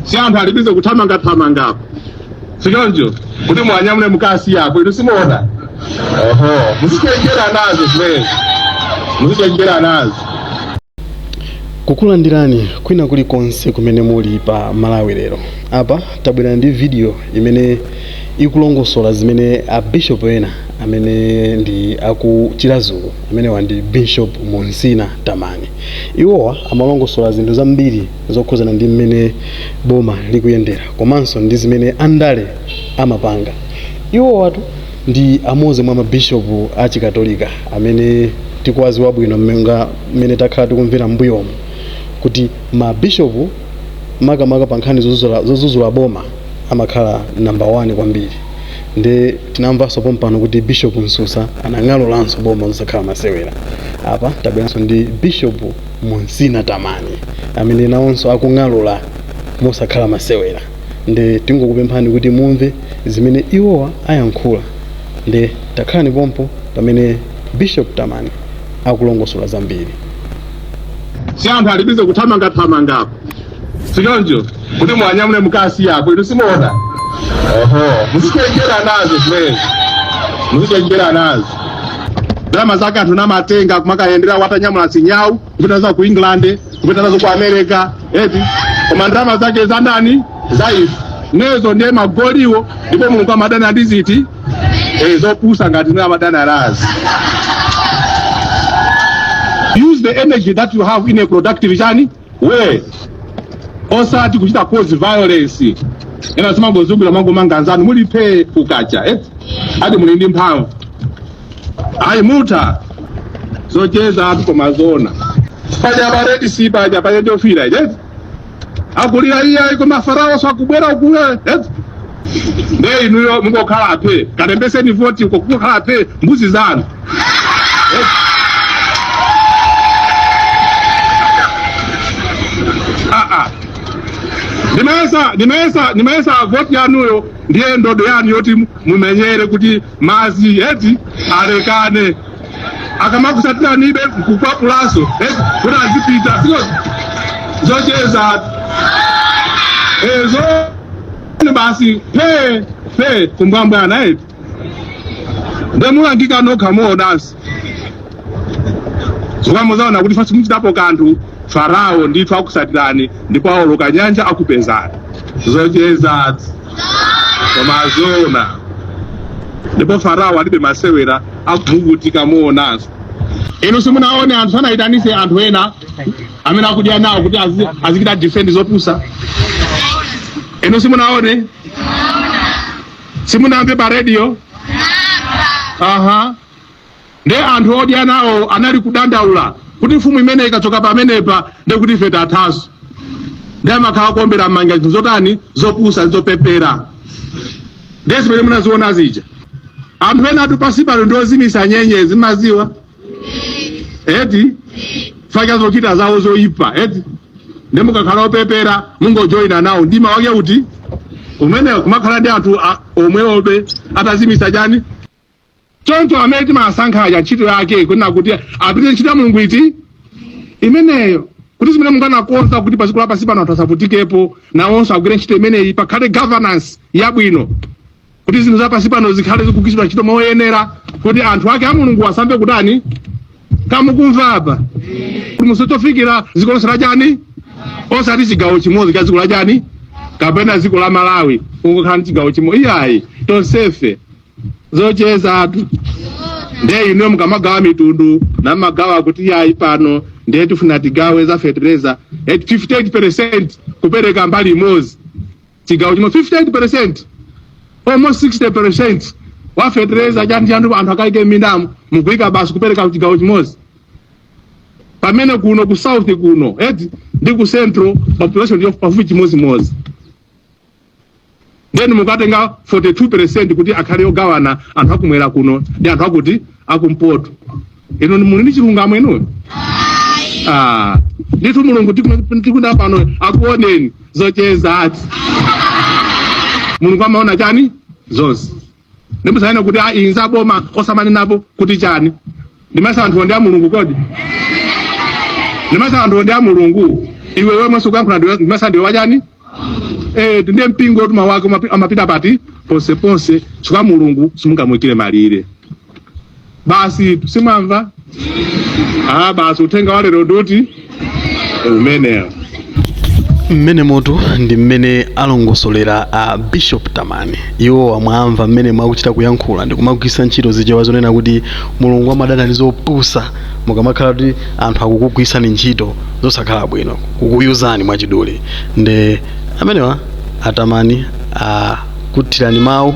Si anthu ali busy kuthamangathamangapo, sichoncho? Kuti muwanyamule mukasiyapo, inu simuona? Oho, muzichenjera nazo zimenezi, muzichenjera nazo. Kukulandirani kwina kulikonse kumene muli pa Malawi Lero. Apa tabwera ndi video imene ikulongosola zimene a bishop ena amene ndi aku Chiradzulu, amenewa ndi Bishop Monsina Tamani. Iwowa amalongosola zinthu zambiri zokhuzana ndi mmene boma likuyendera komanso ndi zimene andale amapanga. Iwowatu ndi amodzi mwa mabishopu a Chikatolika amene tikuwaziwa bwino monga mmene takhala tikumvera m'mbuyomu kuti mabishopu makamaka pa nkhani zozuzula boma amakhala number 1 kwambiri. Nde tinamvanso pompano kuti Bishop Msusa anang'alulanso boma zosakhala masewera. Apa tabweranso ndi Bishop Monsina Tamani amene nawonso akung'alula mosakhala masewera. Nde tingokupemphani kuti mumve zimene iwowa ayankhula. Nde takhalani pompo pamene Bishop Tamani akulongosola zambiri. Si anthu ali busy kuthamangathamangapo, sichoncho? Kuti muwanyamule mukasiyapo, inu simuona? Oho, muzichenjera nazo zimenezi, muzichenjera nazo. Ndalama zake anthu namatenga kumakayendera watanyamula zinyawu, kupita nazo ku England, kupita nazo ku America, eti? Koma ndalama zake za ndani? Za ife nezo, ndiye magoliwo. Ndipo Mulungu amadana ndi ziti? Zopusa ngati zimene amadana nazo. Use the energy that you have in a productive chani way, osati kuchita cause violence. Ena zimangozungulira mangomanga anzanu muli phee kukacha, eti? Ati muli ndi mphamvu, ayi mutha zocheza atu, koma zona paja pa Red Sea paja pa Nyanja Yofiira eti akulira iyayi, koma Farao sakubwera ukule, eti? Nde inuyo mungokhala phe, kalembeseni voti uko, kungokhala phe, mbuzi zanu. Ah, ah. Ndimayesa voti yanuyo ndiye ndodo yanu yoti mumenyere kuti madzi, eti, alekane. Akamakusatiranibe nkukwapulaso, eti, kuti azipita siko zocheza ezo basi phe phe kumbwambwana, eti? Ndemulangika nokha, muonanso chifukwa muzaona kuti fasi muchitapo kanthu. Farao ndithu akusatirani ndipo aoloka nyanja akupezani. Zocheza koma zona, ndipo Farao alibe masewera, akuvutika, muonanso. Inu simunaone anthu sanayitanise anthu ena amene akudya nawo kuti azichita defend zopusa? Inu simunaone? Simunamve pa radio? Aha, nde anthu odya nawo anali kudandaula kuti mfumu imene ikachoka pamenepa nde kuti ife tathanso. Ndi amakhala kuombera m'manja zinthu zotani? Zopusa, zopepera. Ndiye zimene munaziona zija, anthu ena atu pansi pano ndi ozimisa nyenyezi, maziwa, eti? Faka zochita zawo zoyipa, eti? Ndi mukakhala opepera mungojoyina nawo mdima wake uti umene kumakhala ndi anthu omwewobe atazimisa chani. Choncho amene timasankha aja ntchito yake kunena kuti apite ntchito ya Mulungu iti imeneyo, kuti zimene Mulungu anakonza kuti padziko lapansi pano anthu asavutikepo, nawonso agwire ntchito imeneyi, pakhale governance yabwino, kuti zinthu zapansi pano zikhale zikugwiritsidwa ntchito moyenera, kuti anthu ake a Mulungu asamve kutani. Kamukumva apa? Kuti musochofikira dziko lonse lachani, osati chigawo chimodzi cha dziko lachani kapena dziko la Malawi kungokhala ndi chigawo chimodzi, iyayi, tonsefe. Zochezatu. Ndiye inuyo mukamagawa mitundu namagawa kuti iyayi, pano ndiye tifuna tigawe za fetereza 58% kupereka mbali imodzi, chigawo chimwe 58%, almost 60% wa fetereza chani chani, anthu akaike m'mindamo, mukuyika basi kupereka chigawo chimodzi, pamene kuno ku south kuno, eti, ndi ku central population ndiyo pafupi chimodzimodzi. Then mukatenga 42% kuti akhale yogawana anthu akumwera kuno ndi anthu akuti akumpoto. Inu muli ndi chilungamo inuyo? Ah, ndithu Mulungu tikunda pano akuoneni. Zocheza ati Mulungu amaona chani? Zonse. Ndimusanene kuti ah, inza boma osamanenapo kuti chani. Ndimasa anthu ndi a Mulungu kodi? Ndimasa anthu ndi a Mulungu? Iwe wemwe sukuyankhula, ndimasa ndiwe wachani? Ndiye mpingo tuma wake amapita pati ponseponse, chifukwa Mulungu simungamuyikire malire. Basi, simwamva? Ah, basi, uthenga wa lero nduti umenewo. Mmene motu ndi mmene alongosolera a Bishop Tamani. Iwo amwamva mmene mwakuchita kuyankhula ndi kumagwiritsa ntchito Zichewa zonena kuti Mulungu amadana ndi zopusa. Mukamakhala kuti anthu akukugwiritsani ntchito zosakhala bwino, kukuyuzani mwachidule, nde amenewa atamani akuthirani mawu,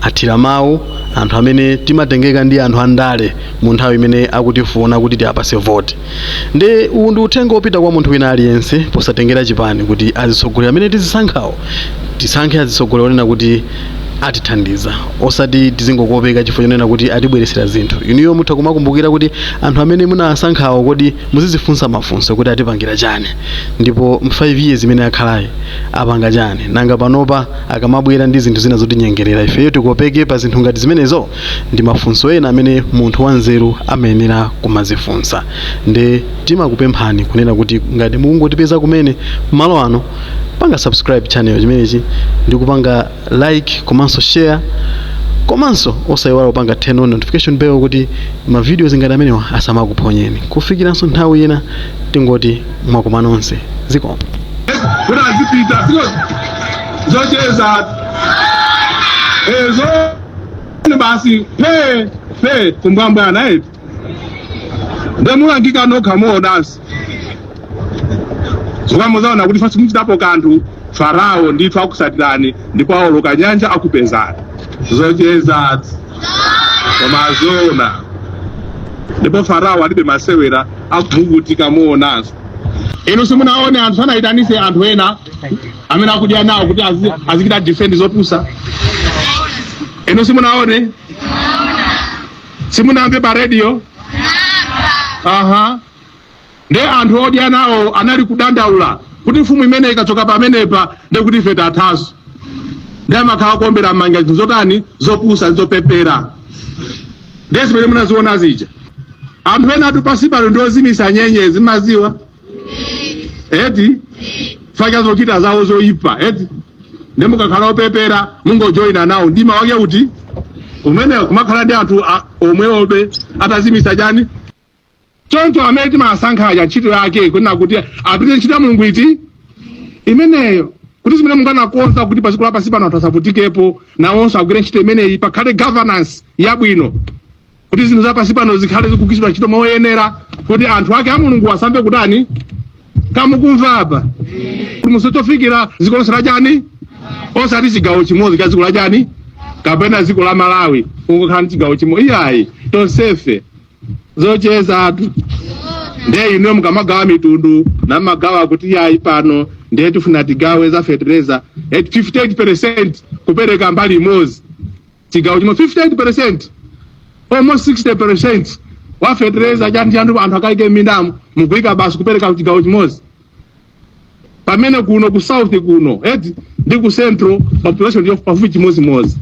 athira mawu anthu amene timatengeka ndi anthu andale mu nthawi imene akutifuna kuti tiapase voti. Ndi uwu ndi uthenga wopita kwa munthu wina aliyense posatengera chipani, kuti azitsogoleri amene tizisankhawo, tisankhe azitsogoleri onena kuti atithandiza, osati tizingokopeka chifukwa chonena kuti atibweresera zinthu. Inuyo mutha kumakumbukira kuti anthu amene munasankhawo, kodi muzizifunsa mafunso kuti atipangira chani, ndipo mu 5 years imene akhalayi apanga chani? Nanga panopa akamabwera ndi zinthu zina zotinyengerera, ifeyo tikopeke pa zinthu ngati zimenezo? Ndi mafunso ena amene munthu wanzeru amayenera kumazifunsa. Nde timakupemphani kunena kuti ngati mukungotipeza kumene malo ano, panga subscribe channel chimenechi ndi kupanga like komanso share, komanso osayiwala kupanga turn on notification bell kuti ma videos ngati amenewa asamakuphonyeni. Kufikiranso nthawi ina, tingoti mwakoma nonse, zikomo. Kuti azipita siko zocheza ezo basi, pe pe kumbwambwana eti, ndemulangika nokha muonanso zomwe muzaona kuti fasi muchitapo kanthu. Farao ndithu akusatirani ndipo awoloka nyanja akupezani. Zocheza koma zona, ndipo Farao alibe masewera, akumuvutika muonanso. Inu simunaone anthu sanayitanise anthu ena amene akudya nawo kuti azichita defend zopusa? Inu simunaone? Simunamve pa radio? Aha, nde anthu odya nawo anali kudandaula kuti mfumu imene ikachoka pamenepa, ndekuti ife tathaso. Ndi amakhala kuombera m'manja zinthu zotani, zopusa, zopepera. Ndiye zimene munaziona zija, anthu ena atu pasi pano ndi ozimisa nyenyezi, maziwa eti, faka zochita zawo zoyipa eti. Ndi mukakhala opepera, mungojoyina nawo mdima wake uti umene kumakhala ndi anthu omweobe atazimisa chani. Choncho amene timasankhaja, ntchito yake kunena kuti apite ntchito ya Mulungu iti imeneyo, kuti zimene Mulungu anakonza kuti padziko lapansi pano anthu asavutikepo, nawonso agwire ntchito imeneyi, pakhale governance yabwino, kuti zinthu zapansi pano zikhale zikugwiritsidwa ntchito moyenera, kuti anthu ake a Mulungu asamve kutani. Kamukumva apa kuti musochofikira dziko lonse lachani, osati chigawo chimodzi cha dziko lachani kapena dziko la Malawi kungokhala ndi chigawo chimodzi, iyayi, tonsefe. Zochezatu. Ndiye inuyo mukamagawa mitundu namagawa kuti iyayi, pano ndiye tifuna tigawe za fetereza 58% kupereka mbali imodzi, chigawo chimwe 58%, almost 60% wa fetereza chani chanu, anthu akaike m'mindamo, mukuyika basi kupereka chigawo chimodzi, pamene kuno ku south kuno eti ndi ku central population ndiyo pafupi chimodzimodzi.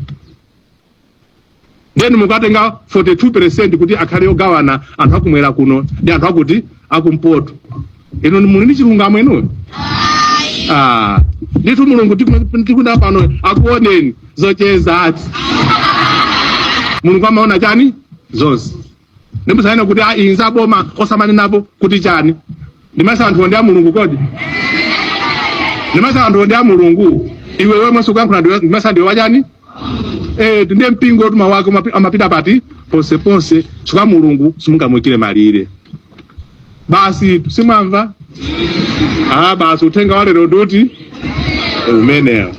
Then mukatenga 42% kuti akhale ogawana anthu akumwera kuno ndi anthu akuti akumpoto. Inu muli ndi chilungamo inuyo? Ah, ndithu Mulungu tikunda pano akuoneni. Zocheza ati Mulungu amaona chani zonse. Ndimusaene kuti ah, inza boma osamanenapo kuti chani. Ndimasa anthu ndi a Mulungu kodi? Ndimasa anthu ndi a Mulungu? Iwe wemwe sukuyankhula, ndimasa ndiwe wachani? Ndiye mpingo tuma wake amapita pati ponseponse, chifukwa Mulungu simungamuyikire malire. Basi, simwamva? Ah, basi, uthenga wa lero nduti umenewo.